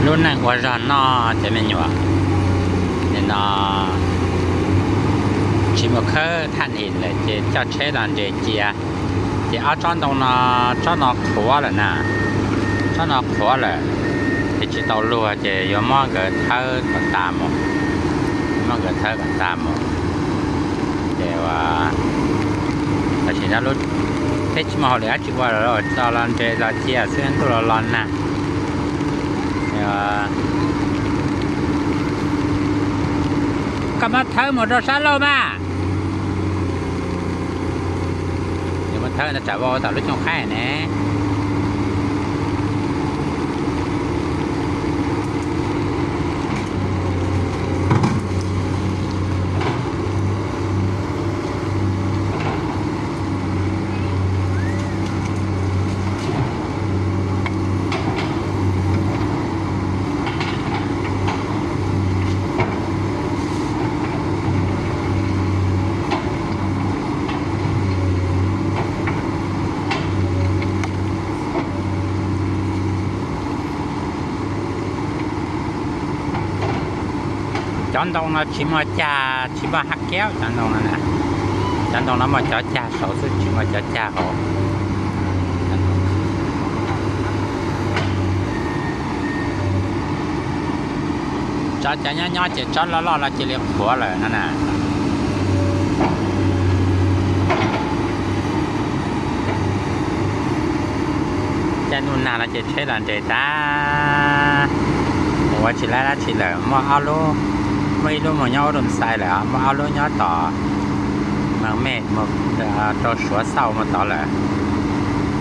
Lub neej ua zog noj cov me nyuam, nim no tsis mus khawb thaj nim lawm ces coj tsheb los nres cia. Ces ob tsob ntoo no, tsob no qhuav lawm na, tsob no qhuav lawm, ces tsis tau luag ces yuav muab nkawd thawb kom tas mus, muab nkawd thawb kom tas mus. Ces tam sim no lub teb tsis muaj hauj lwm dab tsi ua lawm, tso los nres los cia xwb, ntuj los los nag. Koj muab thawb mus rau sab laug mas. Muab thawb no tsam vau tom lub cooj qaib ne. Cov ntoo no tsis muaj cag, tsis muaj haj kiab cov ntoo no na. Cov ntoo no muaj cov cag saud xwb, tsis muaj cov cag hauv. Tsob cov nyob nyob ces tsob loj loj no cia li qhuav lawm no na. Caij ntuj nag no ces tsheb los nres tag, ua tsis laib dab tsi lawm. Muaj ob lub, muaj ib lub mus nyob ub rau xais lawm, muaj ob lub nyob tom Mas Mej mus rau Suav Xauj mus tod lawm,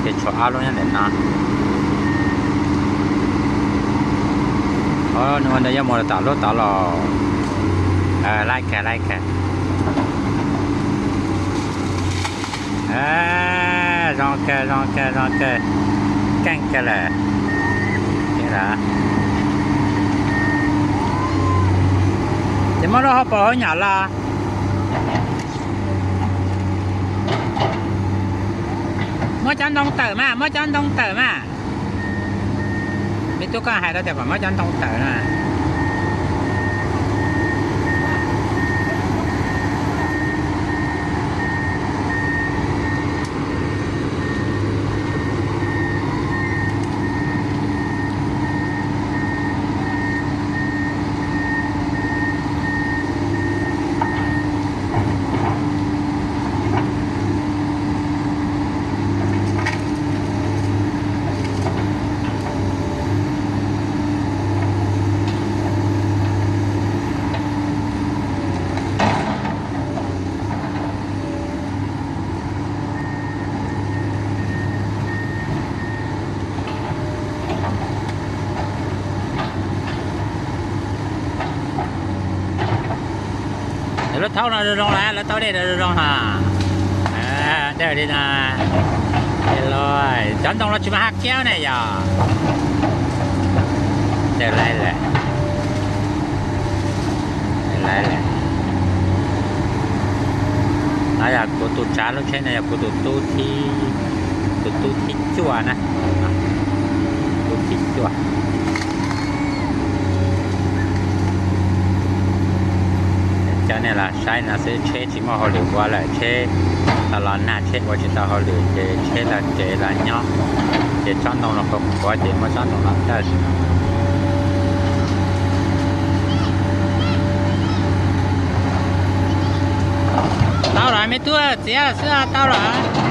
ces tshuav ob lub nyob ntawm no. Nws ua ntawd yuav mus tom lub tod los. Laib kawg, laib kawg. Zoo kawg, zoo kawg, zoo kawg. Keej kawg lawm. Ces muab lub hauv paus hauv nyom los. Muab cov ntoo tawm mas, muab cov ntoo tawm mas. Me tub, koj hais rau tias kom muab cov ntoo tawm na. Lawv thaub no zoo zoo lawm, lawv tau dej zoo zoo na. Dej li no. Cov ntoo no tsis muaj haj kiab ne yog. Dej laib lawm. Dej laib lawm. No yog kuv tus tsav lub tsheb no, yog kuv tus tub thib, tus tub thib cuaj na. Tub thib cuaj. Coj nej los saib no xwb, tsheb tsis muaj hauj lwm ua lawm, tsheb los los nag, tsheb ua tsis tau hauj lwm ces tsheb los nres los nyob. Ces tsob ntoo no qhuav qhuav ces muab tsob ntoo no tawm. Tau lawm me tub, txiav xwb tau lawm.